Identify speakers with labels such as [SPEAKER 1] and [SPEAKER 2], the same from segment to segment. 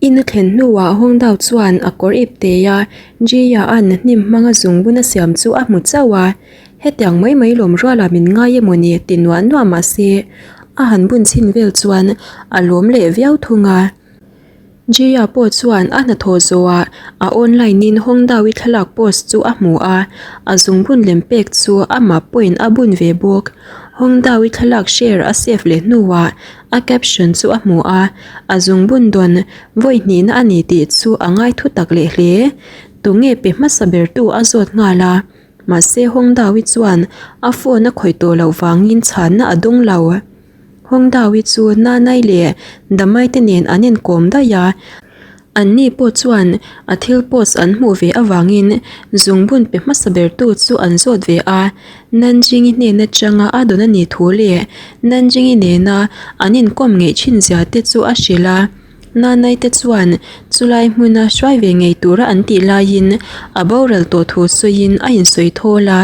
[SPEAKER 1] In a thlen hnuah Hawngdao chuan a kawr ip tei a, Jia-a'n hnim hmanga zungbun a siam chu a hmu chauh a. Hetiang mai mai lawm rualah min ngai emaw ni ti nuah nuah mah se, a han bun chhin vel chuan a lawm leh viau thung a. Jia pawh chuan a hnathawh zawhah a online in Hawngdao-i thlalak post chu a hmu a, a zungbun lem pek chu amah pawhin a bun ve bawk. Hawngdao-i thlalak share a save leh hnuah A caption chu a hmu a, a zungbun dawn vawi hnihna a ni tih chu a ngai thu tak leh hle. Tunge pe hmasa bertu a zawt nghal a, mahse Hawngdawi chuan a phone a khawih tawh loh vangin chhanna a dawng lo. Hawngdawi chu Nanai leh Damai te nen an inkawm daih a, Anni pawh chuan a thil post an hmuh ve avangin zungbun pe hmasa bertu chu an zawt ve a, Nanjing-i hnen atanga a dawn a nih thu leh Nanjing-i nena an inkawm ngeih thin zia te chu a hrilh a. Nanai te chuan chulai hmuna hruai ve ngei tura an tih laiin a boral tawh thu sawiin a insawi thawl a.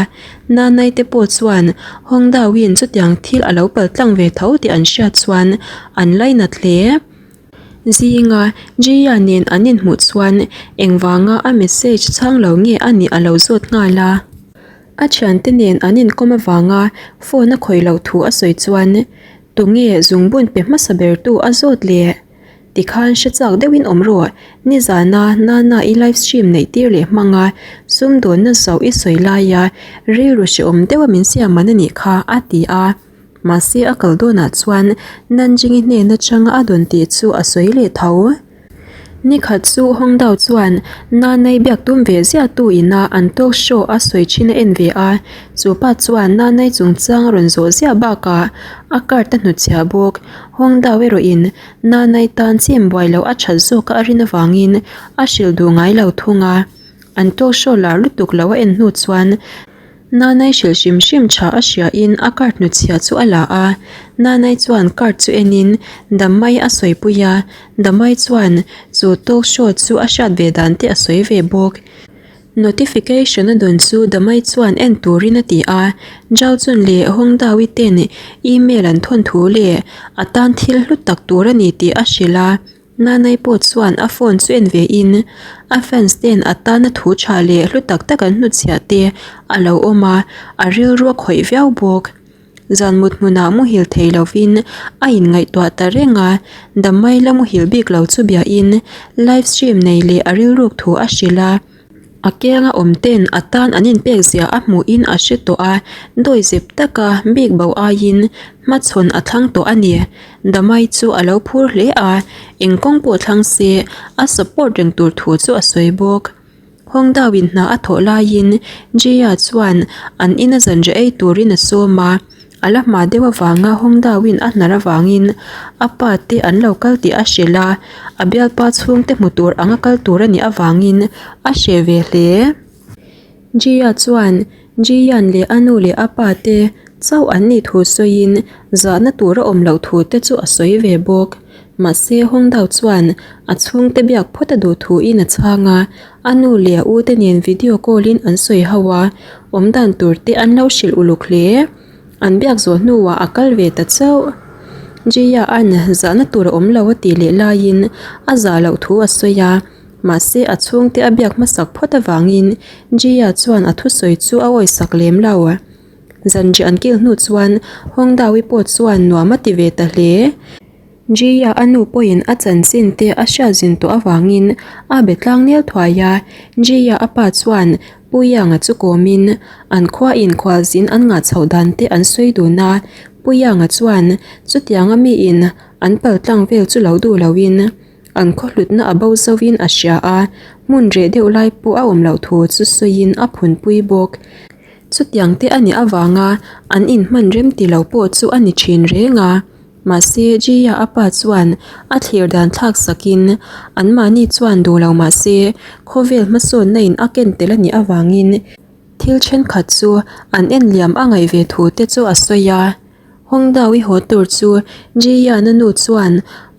[SPEAKER 1] Nanai te pawh chuan Hawngdauin chutiang thil a lo paltlang ve tho tih an hriat chuan an lainat hle. Zinga Jia nen an inhmuh chuan engvanga a message chhang lo nge a nih a lo zawt nghal a. A thiante nen an inkawm avanga phone a khawih loh thu a sawi chuan tunge zungbun pe hmasa bertu a zawt le? Tikhan hre chak deuhin awm rawh, nizana Nana i live stream neih tir leh hmanga sumdawnna zauh i sawi laia rilru hrehawm deuha min siam man a nih kha a ti a. Mahse a kal dawnah chuan Nanjing-i hnen atanga a dawn tih chu a sawi leh tho. Nikhat chu Hongdao chuan Nanai biak tum ve ziah tu ina an talk show a sawi thin a en ve a, chu pa chuan Nanai chungchang a rawn zawh ziah bakah a card a hnutchhiah bawk. Hongdao erawhin Nanai tan chim buai loh a that zawka a rin avangin a hrilh duh ngai lo thung a, an talk show lar lutuk lo a en hnu chuan Nanai hrilh hrim hrim tha a hriain a card hnutchhiah chu a la a, Nanai chuan card chu enin Damai a sawipui a, Damai chuan chu talk show chu a hriat ve dan te a sawi ve bawk. Notification a dawn chu Damai chuan en turin a ti a, Zhao Chun leh Hong Dawi ten email an thawn thu leh a tan thil hlu tak tur a ni tih a hrilh a. Nanai pawh chuan a phone chu en ve in a fans ten a tana thu tha leh hlu tak tak an hnutchhiah te a lo awm a, a rilru a khawih viau bawk. Zan mut hmunah muhil thei lovin a inngaihtuah ta reng a, Damai la muhil bik lo chu biahin live stream nei leh a rilruk thu a hrilh a. A kianga awm ten a tan an inpek zia a hmuhin a hre tawh a, dawizep taka bik bo aiin hmachhawn a thlang tawh a ni. Damai chu a lo phur hle a, eng kawng pawh thlang se a support reng tur thu chu a sawi bawk. Hawngdauin hna a thawh laiin Jia chuan an ina zanriah ei turin a sawm a. A la hma deuh avanga Hawngdauin a hnar avangin a pa te an lo kal tih a hrilh a, a bialpa chhungte hmu tur anga kal tur a nih avangin a hreh ve hle. Jia chuan Jian leh a nu leh a pa te chauh an nih thu sawiin zahna tur a awm loh thu te chu a sawi ve bawk. Mahse Hawngdau chuan a chhungte biak phawt a duh thuin a chhang a, a nu leh a u te nen video call in an sawi ho a, awmdan tur te an lo hrilh uluk hle. An biak zawh hnuah a kal ve ta chauh. Jia an zahna tur a awm lo a tih leh laiin a zah loh thu a sawi a, mahse a chhungte a biak hmasak phawt avangin Jia chuan a thusawi chu a awisak lem lo. Zanriah an kil hnu chuan Hawngdawi pawh chuan nuam a ti ve ta hle. Jia a nu pawhin a chanchin te a hriat zin tawh avangin a be tlang nel thuai a, Jia a pa chuan Pu Yanga chu kawmin an khua inkhualzin an ngah chhoh dan te an sawi dun a, Pu Yanga chuan chutianga miin an paltlang vel chu lo duh loin an khaw hlutna a bo zauhin a hria a, hmun reh deuh lai pawh a awm loh thu chu sawiin a phunpui bawk. Chutiang te a nih avanga an inhman rem ti lo pawh chu a ni thin reng a. Mahse, Jia a pa chuan a thlir dan thlak sakin anmahni chuan duh lo mah se khawvel hmasawnna in a ken tel a nih avangin thil thenkhat chu an en liam a ngaih ve thu te chu a sawi a. Hawngdao i haw tur chu Jia-na nu chuan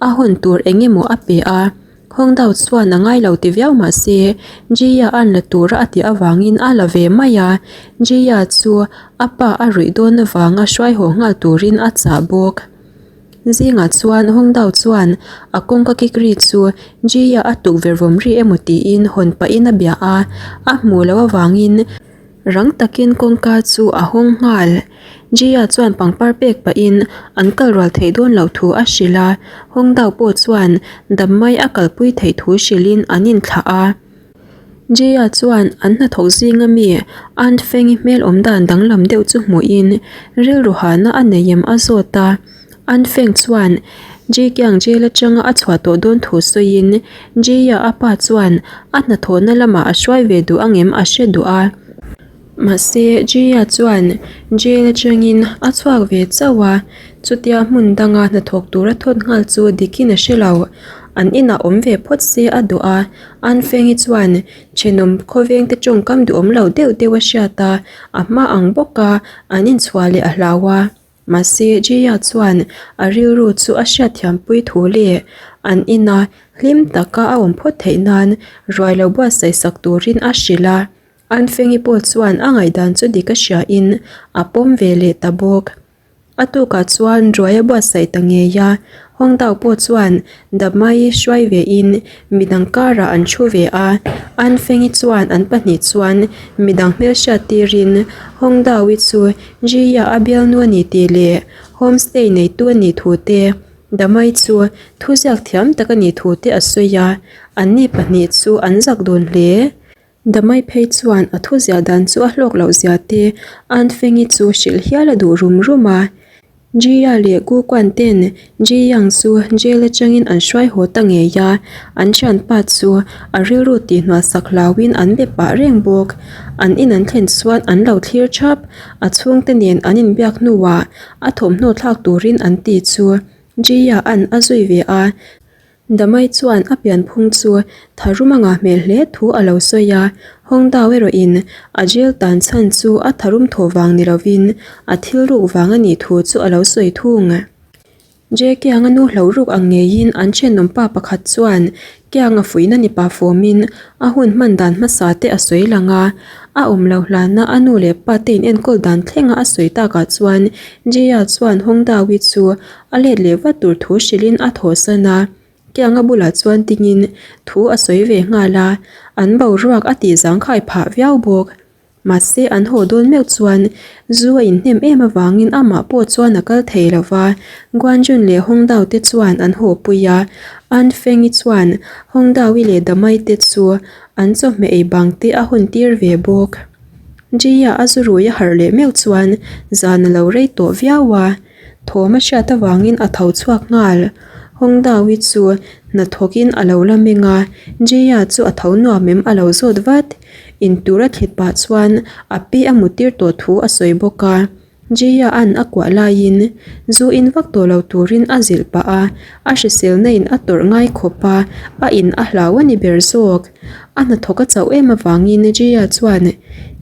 [SPEAKER 1] a hawn tur eng emaw a pe a. Hawngdao chuan a ngai lo ti viau mah se Jia a'n la tura a tih avangin a la ve mai a. Jia chu a pa a ruih dawn avanga hruai haw nghal turin a chah bawk. Zingah chuan Hongdao chuan a kawngka kik ri chu Jia a tukverh vawm ri emaw tiin hawn pahin a bia a, a hmuh loh avangin rang takin kawngka chu a hawng nghal. Jia chuan pangpar pek pahin an kal rual theih dawn loh thu a hrilh a, Hongdao pawh chuan Damai a kalpui theih thu hrilhin an inthlah a. Jia chuan an hnathawk zinga mi Aunt Fengi hmel awm dan danglam deuh chu hmuhin rilru hahna a nei em a zawt a. Aunt Feng chuan Ji Kiang jail atanga a chhuah tawh dawn thu sawiin Jia a pa chuan a hnathawhna lamah a hruai ve duh angem a hre duh a. Mahse Jia chuan jail atangin a chhuak ve chauh a, chutia hmun danga hnathawk tura thawt nghal chu dikin a hre lo. An inah awm ve phawt se a duh a. An Fengi chuan thenawm khawvengte tawngkam duhawm lo deuh deuh a hriat a, a hma ang bawk a, an inchhuah leh a hlau a. Mahse, Jia chuan a rilru chu a hriatthiampui thu leh an ina hlim taka a awm phawt theih nan ruai lo buatsaih sak turin a hrilh a. An Fengi pawh chuan a ngaihdan chu dik a hriain a pawm ve leh ta bawk. A tukah chuan ruai a buatsaih ta ngei a, Hawngdao pawh chuan Damai hruai vein midang karah an thu ve a, An Fengi chuan an pahnih chuan midang hmelhriat tirin Hawngdaoi chu Jia a bialnu a ni tih leh homestay neitu a nih thu te, Damai chu thuziak thiam tak a nih thu te a sawi a, anni pahnih chu an zak dun hle. Damai phei chuan a thu ziah dan chu a hlawk loh zia te Aunt Fengi chu hrilh hial a duh rum rum a. Jia leh Gu Kuan ten Ji Yang chu jail atangin an hruai haw ta ngei a, an thianpa chu a rilru tihhnual sak hlauhin an be pah reng bawk. An in an thlen chuan an lo thlir thap, a chhungte nen an inbiak hnuah a thawmhnaw thlak turin an ti chu Jia an a zui ve a. Damai chuan a pianphung chu tharum a ngah hmel hle thu a lo sawi a, Hawngdao erawhin a jail tan chhan chu a tharum thawh vang ni lovin a thil ruk vang a nih thu chu a lo sawi thung. Jay Kianga nu hlo ruk ang ngeiin an thenawmpa pakhat chuan Kianga fuihna ni pah fawmin a hun hman dan hmasa te a sawi lang a, a awm lo hlana a nu leh pa te in enkawl dan thlenga a sawi takah chuan Jaya chuan Hawngdawi chu A let leh vat tur thu hrilhin a thawhsan a, Kianga bulah chuan dingin thu a sawi ve nghal a, an boruak a tih zangkhai phah viau bawk. Mahse an haw dawn meuh chuan zu a inhnem em avangin amah pawh chuan a kal thei lo va, Guanjun leh Hongdao te chuan an haw pui a, Aunt Fengi chuan Hongdaoi leh Damai te chu an chawhmeh ei bang te a hawn tir ve bawk. Jia a zu rui a harh leh meuh chuan zan a lo rei tawh viau a. Thawm a hriat avangin a tho chhuak nghal. Hawngdawi chu hnathawkin a lo la meng a, Jia chu a tho nuam em a lo zawt vat. Intur a thlit pah chuan a pi a muttir tawh thu a sawi bawk a. Jia an a kuah laiin zu in vak tawh lo turin a zilh pah a, a hriselna in a tawrh ngai khawp a, a in a hlau a ni ber zawk. A hnathawk a chauh em avangin Jia chuan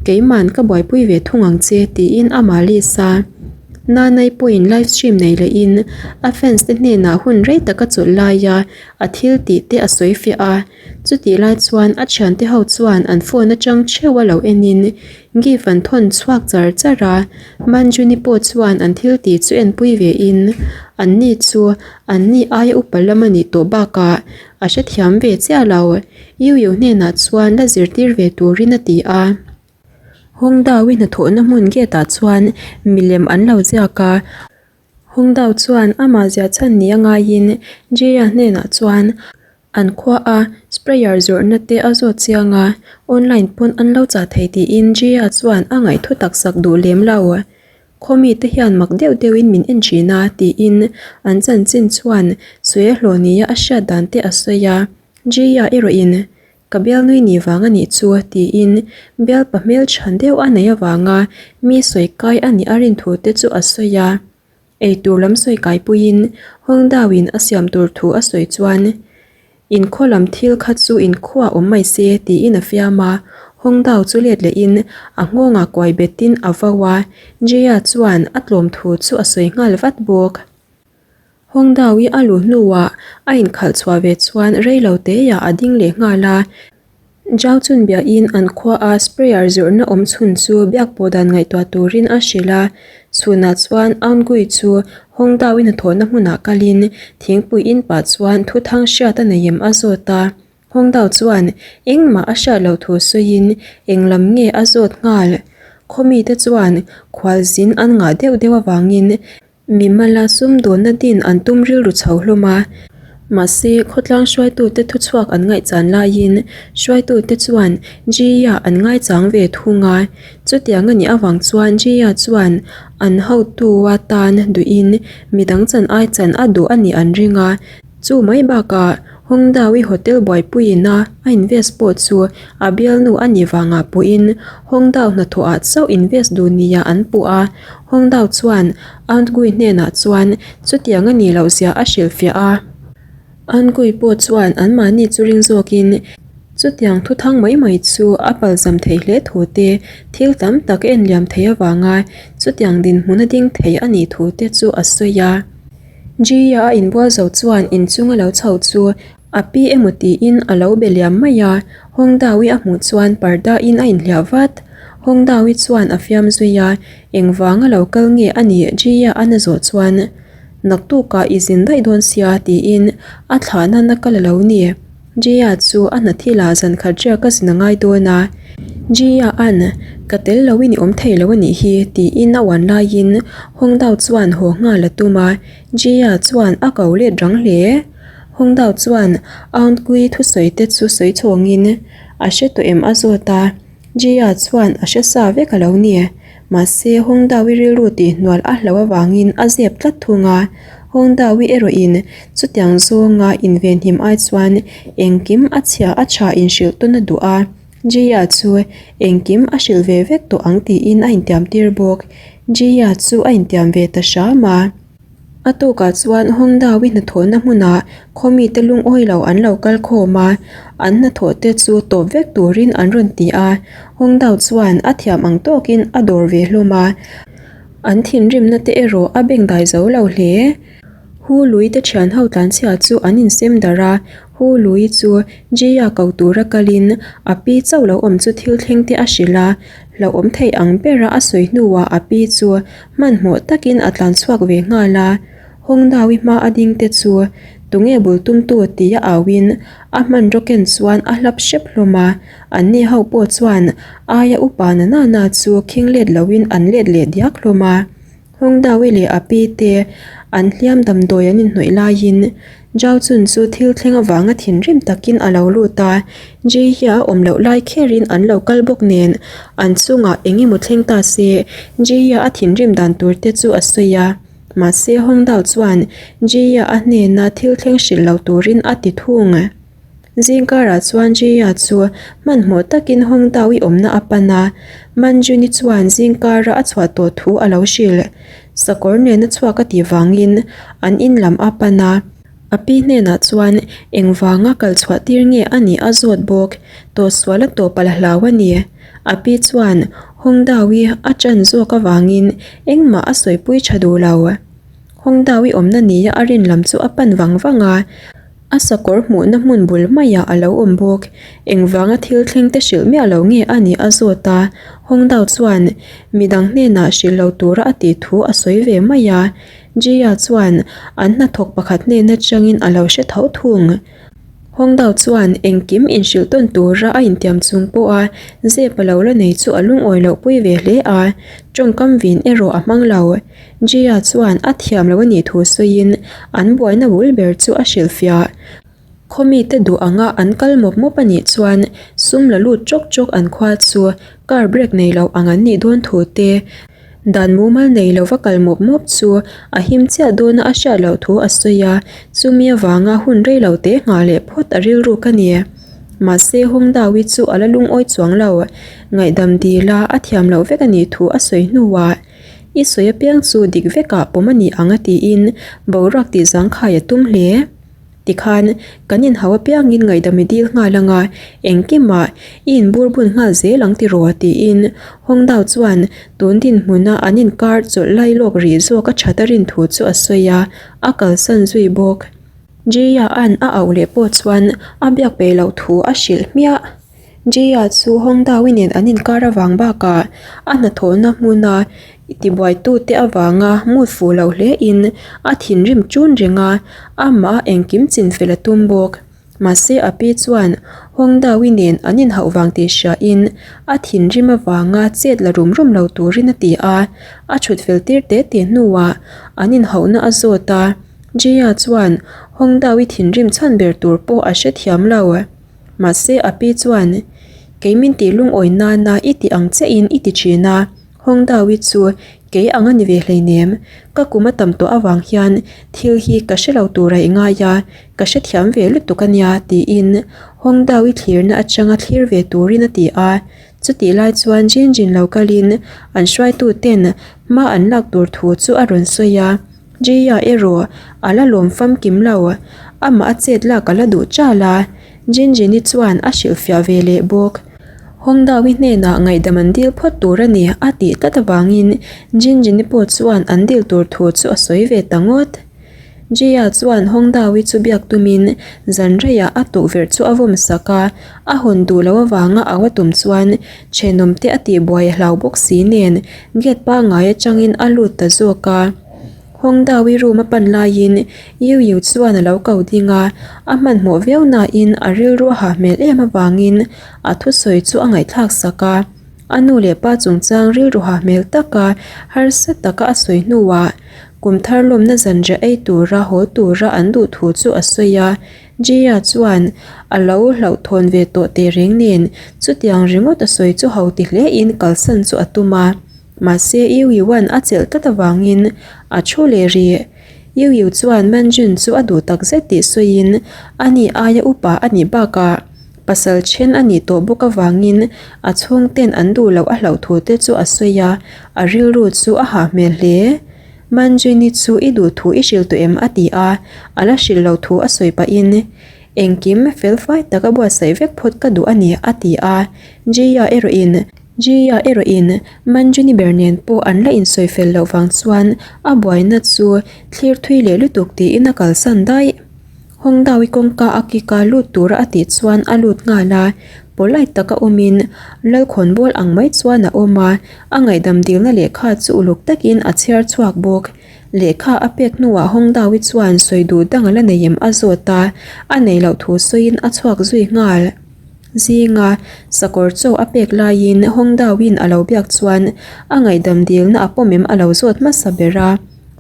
[SPEAKER 1] Keiman ka buaipui ve thung ang che tiin a malis a. Nanai pawhin live stream nei lehin a fans te hnenah hun rei tak a chawlh laia a thil tih te a sawi fiah a. Chutih lai chuan a thiante ho chuan an phone atang theuh a lo enin gif an thawn chhuak char char a. Manjuni pawh chuan an thil tih chu enpui vein anni chu anni aia upa lam a nih tawh bakah a hrethiam ve chiah lo. Yu Yu hnenah chuan la zirtir ve turin a ti a. Hawngdawi hnathawhna hmun gate ah chuan milem an lo ziak a, Hawngdao chuan amah ziah chhan ni a ngaiin Jia hnenah chuan an khua a sprayer zawrhna te a zawt chiang a, online pawn an lo chah thei tiin Jia chuan a ngaihthu tak sak duh lem lo. Khawmi te hian mak deuh deuhin min en thin a tiin an chanchin chuan sawi a hlawh nia a hriat dan te a sawi a, Jia erawhin Ka bialnui ni vang a nih chu tiin bialpa hmel chhan deuh a neih avanga mi sawi kai a nih a rin thu te chu a sawi a. Eitur lam sawi kai puiin Hawngdauin a siam tur thu a sawi chuan Inkhaw lam thil kha chu inkhuaa awm mai se tiin a fiam a. Hawngdau chu let lehin a nghawngah kuai betin a vau a, Jia chuan a tlawm thu chu a sawi nghal vat bawk. Hawngdawi a luh hnuah a inkhalh chhuah ve chuan rei lo teiah a ding leh nghal a. Zhao chun biahin an khuaa sprayer zawrhna awm chhun chu biak pawh dan ngaihtuah turin a hrilh a. Chhunah chuan Aungui chu Hawngdau-i hnathawhna hmunah kalin thingpui in pah chuan thuthang hriat a nei em a zawt a. Hawngdau chuan engmah a hriat loh thu sawiin eng lam nge a zawt nghal. Khawmite chuan khualzin an ngah deuh deuh avangin Mimala sumdawnna din an tum rilru chho hlawm a, mahse khawtlang hruaitute thuchhuak an ngaihchan laiin hruaitute chuan Jia an ngaichang ve thung a. Chutiang a nih avang chuan Jia chuan an hotua tan duhin midang chan ai chan a duh a nih an ring a. Chu mai bakah Hongdawi Hotel buaipuiin a a invest pawh chu a bialnu a nih vangah pawhin Hongdao hnathawhah chauh invest duh nia an puh a. Hongdao chuan Aunt Gui hnenah chuan chutiang a nih loh zia a hrilhfiah a. Aunt Gui pawh chuan anmahni chu ring zawkin chutiang thuthang mai mai chu a palzam thei hle thu te, thil tam tak en liam thei avanga chutiang dinhmun a ding thei a nih thu te chu a sawi a. Jia a inbual zo chuan inchung a lo chho chu a pi emaw tiin a lo be liam mai a, Hawngdawi a hmuh chuan parda in a inhliah vat. Hawngdawi chuan a fiam zui a, engvang a lo kal nge a nih Jia a na zawh chuan naktukah i zin daih dawn sia tiin a thlah nana kal a lo ni. Jia chu a hna thilah zan khat riak a zin a ngai dawn a, Jia an, Ka tel lo in i awm thei lo a nih hi, tiin a uan laiin Hawngdao chuan haw nghal a tum a, Jia chuan a ko let rang hle. Hawngdao chuan Aunt Gui thusawi te chu sawi chhawngin a hre tawh em a zawt a, Jia chuan a hre sa vek a lo ni. Mahse, Hawngdawi rilru tihhnual a hlauh avangin a zep tlat thung a. Hawngdawi erawhin chutiang zawnga invenhim ai chuan engkim a chhia a tha inhrilh tawn a duh a. Jia chu engkim a hrilh ve vek tawh ang tiin a intiam tir bawk. Jia chu a intiam ve ta hram a. A tukah chuan Hawngdawi hnathawhna hmunah khawmite lungawi lo an lo kal khawm a, an hnathawh te chu tawp vek turin an rawn ti a. Hawngdao chuan a thiam ang tawkin a dawr ve hlawm a, an thinrimna te erawh a bengdai zo lo hle. Hu Lui te thian ho tlanchhia chu an insem darh a, Hu Lui chu Jia ko tura kalin a pi chauh lo awm chu thil thleng te a hrilh a, Hlauhawm thei ang bera a sawi hnuah a pi chu hmanhmawh takin a tlan chhuak ve nghal a, Hawngdawi hma a ding te chu tunge bul tumtu tia auin a hmanraw ken chuan a hlap hrep hlawm a, anni ho pawh chuan aia upa na nana chu khing let loin an let leh diak hlawm a. Hawngdawi leh a pi te an hliam damdawi an inhnawih laiin Zhao Chun chu thil thleng avanga thinrim takin a lo lut a, Ji hi a awm loh lai kherin an lo kal bawk nen an chungah eng emaw thleng ta se Ji hi a thinrim dan tur te chu a sawi a, mahse Hawngdao chuan Ji hi a hnena thil thleng hrilh lo turin a ti thung. Zingkarah chuan Jia chu hmanhmawh takin Hawngdao i awmna a pan a, Manjuni chuan zingkara a chhuah tawh thu a lo hrilh. Sakawr nena chhuak a tih vangin an in lam a pan a, a pi hnenah chuan engvanga kal chhuah tir nge a nih a zawt bawk, tawhsual a tawp a la hlau a ni. A pi chuan Hawngdao i a ṭan zawk avangin engmah a sawipui ṭha duh lo. Hawngdao i awmna nia a rin lam chu a pan vang vang a. A sakawr hmuhna hmun bul maiah a lo awm bawk. Engvanga thil thleng te hrilh miah lo nge a nih a zawt a, Hawngdao chuan midang hnenah hrilh lo tura a tih thu a sawi ve mai a. Jia chuan an hnathawk pakhat hnen atangin a lo hre tho thung. Hawngdao chuan engkim inhrilh tawn tura a intiam chung pawha zep a lo la nei chu a lungawi loh pui ve hle a, tawngkam vin erawh a hmang lo. Jia chuan a thiam lo a nih thu sawiin an buaina bul ber chu a hrilhfiah. Khaw mite duh anga an kal mawp mawp a nih chuan sum la lut chawk chawk an khua chu car brake nei lo ang an nih dawn thu te, dan mumal nei lova kal mawp mawp chu a him chiah dawna a hriat loh thu a sawi a, chumi avanga hun rei lo te nghah leh phawt a rilruk a ni. Mahse Hawngdawi chu a la lungawi chuang lo, ngaihdam dila a thiam loh vek a nih thu a sawi hnuah, I sawi apiang chu dik vekah pawm a ni ang a tiin boruak tih zangkhai a tum hle. Tikhan, kan inhau apiangin ngaihdam i dil nghal anga engkimah i inbur bun nghal zel ang tiraw tiin Hawngdao chuan tun dinhmuna an inkar chawlh lai lawk rih zawk a that a rin thu chu a sawi a, a kalsan zui bawk. Jia-a'n a auh leh pawh chuan a biak peih loh thu a hrilh hmiah. Jia chu Hawngdawi nen an inkar avang bakah a hnathawhna hmuna Tibuaitute avanga mood fuh loh hlein a thinrim ṭun reng a, amah a engkim chinfel a tum bawk. Mahse a pi chuan Hawngdawi nen an inhauh vang tih hriain a thinrim avanga chet la rum rum lo turin a ti a, a ṭhut fel tir te te hnuah an inhauhna a zawt a, Jia chuan Hawngdawi thinrim chhan ber tur pawh a hrethiam lo. Mahse a pi chuan, Kei min tih lungawi nana i ti ang chiahin i ti ṭhin a, Hawngdawi chu kei ang a ni ve hleinem, ka kum a tam tawh avang hian thil hi ka hre lo tura i ngai a, ka hrethiam ve lutuk a nia tiin Hawngdawi thlirna atanga thlir ve turin a ti a. Chutih lai chuan Jin Jin lo kalin an hruaituten hma an lak tur thu chu a rawn sawi a. Jia erawh a la lawm famkim lo, amah a chet lak a la duh chal a. Jinjini chuan a hrilhfiah ve leh bawk. Hawngdawi hnenah ngaihdam an dil phawt tur a ni a tih tlat avangin Jinjini pawh chuan an dil tur thu chu a sawi ve ta ngawt. Jia chuan Hawngdawi chu biak tumin zan reiah a tukverh chu a vawm sak a, a hawn duh loh avanga au a tum chuan thenawmte a tihbuai a hlau bawk si nen gate pangngai atangin a lut ta zawk a. Hawngdawi room a pan laiin Yu Yu chuan a lo ko ding a, a hmanhmawh viau nain a rilru a hah hmel em avangin a thusawi chu a ngaihthlak sak a. A nu leh pa chungchang rilru hah hmel taka harsa taka a sawi hnuah kum thar lawmna zanriah ei tura haw tura an duh thu chu a sawi a. Jia chuan a lo hlauhthawn ve tawh tehreng nen chutiang ringawt a sawi chu ho ti hlein kalsan chu a tum a. Mahse Yu Yuan a chelh tlat avangin a thu leh rih. Yu Yu chuan Manjun chu a duh tak zet tih sawiin a ni aia upa a nih bakah pasal then a nih tawh bawk avangin a chhungten an duh loh a hlauh thu te chu a sawi a, a rilru chu a hah hmel hle. Manjun-i chu i duh thu i hrilh tawh em a ti a, a la hrilh loh thu a sawi pahin engkim felfai taka buatsaih vek phawt ka duh a ni a ti a, Jia erawhin Jia erawhin Manjuni ber nen pawh an la insawi fel loh vang chuan a buaina chu thlir thui leh lutuk tiin a kalsan daih. Hawngdawi kawngka a kik a lut tura a tih chuan a lut nghal a, polite taka awmin Lalkhawnbawl ang mai chuan a awm a, a ngaihdam dilna lehkha chu uluk takin a chhiar chhuak bawk. Lehkha a pek hnuah Hawngdawi chuan sawi duh dang a la nei em a zawt a, a nei loh thu sawiin a chhuak zui nghal. Zinga sakawr chaw a pek laiin Hawngdawiin a lo biak chuan a ngaihdam dilna a pawm em a lo zawt hmasa ber a.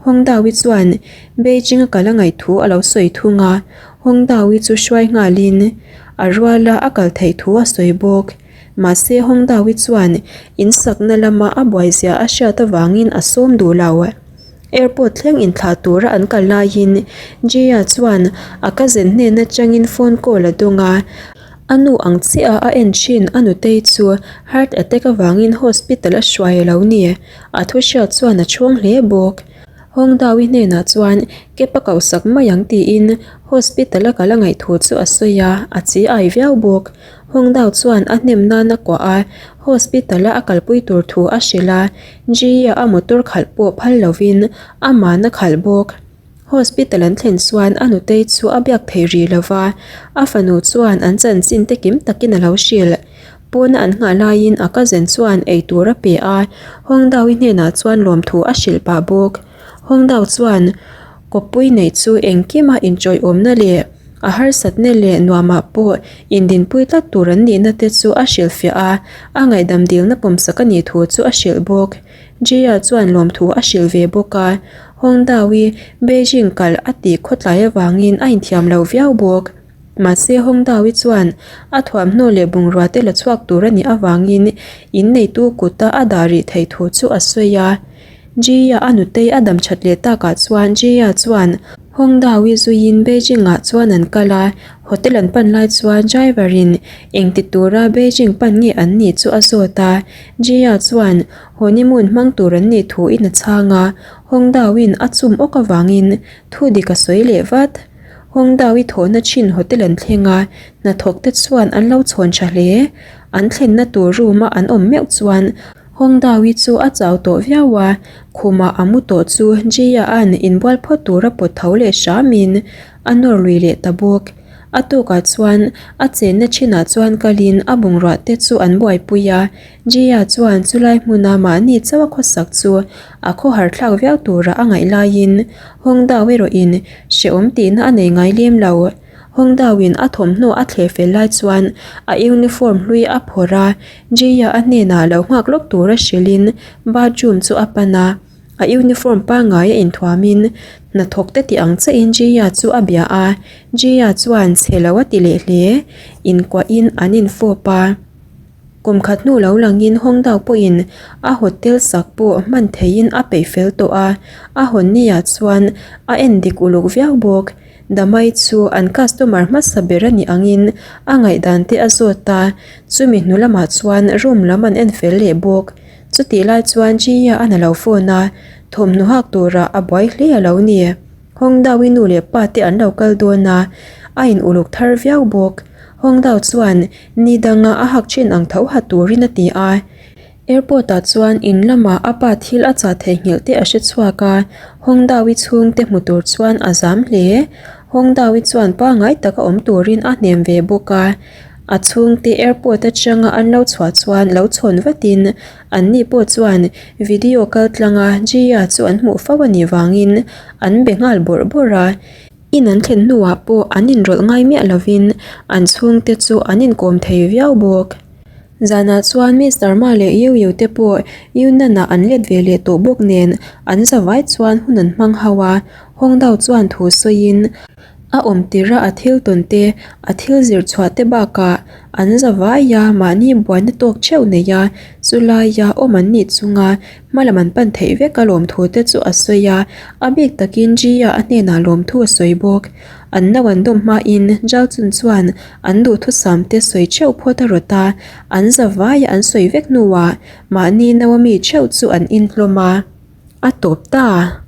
[SPEAKER 1] Hawngdawi chuan Beijing a kal a ngaih thu a lo sawi thung a, Hawngdawi chu hruai nghalin a ruala a kal theih thu a sawi bawk. Mahse Hawngdawi chuan in sakna lama a buaizia a hriat avangin a sawm duh lo. Airport thleng inthlah tura an kal laiin Jia chuan a cousin hnen atangin phone call a dawng a, a nu ang chiah a en thin a nutei chu heart attack avangin hospital a hruai a lo ni. A thu hriat chuan a chhung hle bawk. Hawngdawi hnenah chuan cab a kohsak mai ang tiin hospital a kal a ngaih thu chu a sawi a, a chi ai viau bawk. Hawngdao chuan a hnem nan a kuah a, hospital a a kalpui tur thu a hrilh a, Jia a motor khalh pawh phal lovin aman a khalh bawk. Hospital an thlen chuan a nutei chu a biak thei rih lo va, a fanu chuan an chanchin te kim takin a lo hrilh. Pawna an nghah laiin a cousin chuan eitur a pe a, Hawngdawi hnenah chuan lawmthu a hrilh pah bawk. Hawngdao chuan kawppui neih chu engkima inchawiawmna leh a harsatna leh nuamah pawh indinpui tlat tur an nihna te chu a hrilhfiah a, a ngaihdam dilna pawmsak a nih thu chu a hrilh bawk. Jia chuan lawmthu a hrilh ve bawk a, Hawngdawi Beijing kal a tih khawtlai avangin a inthiam lo viau bawk. Mahse Hawngdawi chuan a thuamhnaw leh bungrua te la chhuak tur a nih avangin inneitu kuta a dah rih theih thu chu a sawi a. Jia a nutei a dam that leh takah chuan Jia chuan Hawngdawi zuiin Beijing ah chuan an kal a, hotel an pan lai chuan driver in engti tura Beijing pan nge an nih chu a zawt a, Jia chuan honeymoon hmang tur an nih thu in a chhang a, Hawngdawiin a chum awk avangin thu dik a sawi leh vat. Hawngdawi thawhna chin hotel an thleng a, hnathawk te chuan an lo chhawn tha hle. An thlenna tur room a an awm meuh chuan Hawngdawi chu a chau tawh viau a, khumah a mu tawh chu Jia-a'n inbual phawt tura pawt tho leh hramin a nawr lui leh ta bawk. A tukah chuan a chenna thinah chuan kalin a bungrua te chu an buaipui a. Jia chuan chulai hmuna mahni chauh a khawsak chu a khawhar thlak viau tura a ngaih laiin Hawngdau erawhin hrehawm tihna a nei ngai lem lo. Hawngdauin a thawmhnaw a thleh fel lai chuan a uniform hlui a phawrh a, Jia a hnenah lo nghak lawk tura hrilhin bathroom chu a pan a. A uniform pangngai a inthuamin hnathawk te tih ang chiahin Jia chu a bia a, Jia chuan chhe lo a ti leh hle. Inkuahin an infawp a. Kum khat hnu lo langin Hawngdau pawhin a hotel sak pawh hman theihin a peih fel tawh a, a hawn niah chuan a en dik uluk viau bawk. Damai chu an customer hmasa ber a nih angin a ngaihdan te a zawt a, chumi hnu lamah chuan room lam an en fel leh bawk. Chutih lai chuan Jia a na lo phone a, thawmhnaw hak turah a buai hle a lo ni. Hawngdau-i nu leh pa te an lo kal dawn a, a in uluk thar viau bawk. Hawngdau chuan ni danga a hak thin ang tho ha turin a ti a. Airport ah chuan in lamah a pa thil a chah theihnghilh te a hre chhuak a, Hawngdau-i chhungte hmu tur chuan a zam hle. Hawngdau-i chuan pangngai taka awm turin a hnem ve bawk a. A chhungte airport atanga an lo chhuah chuan lo chhawn vatin Anni pawh chuan video kal tlanga Jia chu an hmuh fo a nih vangin an be nghal bawrh bawrh a. In an thlen hnuah pawh an inrawlh ngai miah lovin an chhungte chu an inkawm thei viau bawk. Zanah chuan Mister Ma leh Yu Yu te pawh Yunnan-ah an let ve leh tawh bawk nen an zavai chuan hun an hmang ho a, Hawngdao chuan thu sawiin A awm tirh a a thil tawn te, a thil zir chhuah te bakah an zavai a, mahni buaina tawk theuh nei a, chulaia awm an nih chunga hmalam an pan theih vek a lawmthu te chu a sawi a, a bik takin Jia a hnenah lawmthu a sawi bawk. An no an dawm hmain Jalchun chuan an duhthusam te sawi theuh phawt a rawt a, an zavai a an sawi vek hnuah mahni no a mi theuh chu an inhlawm a, a tawp ta.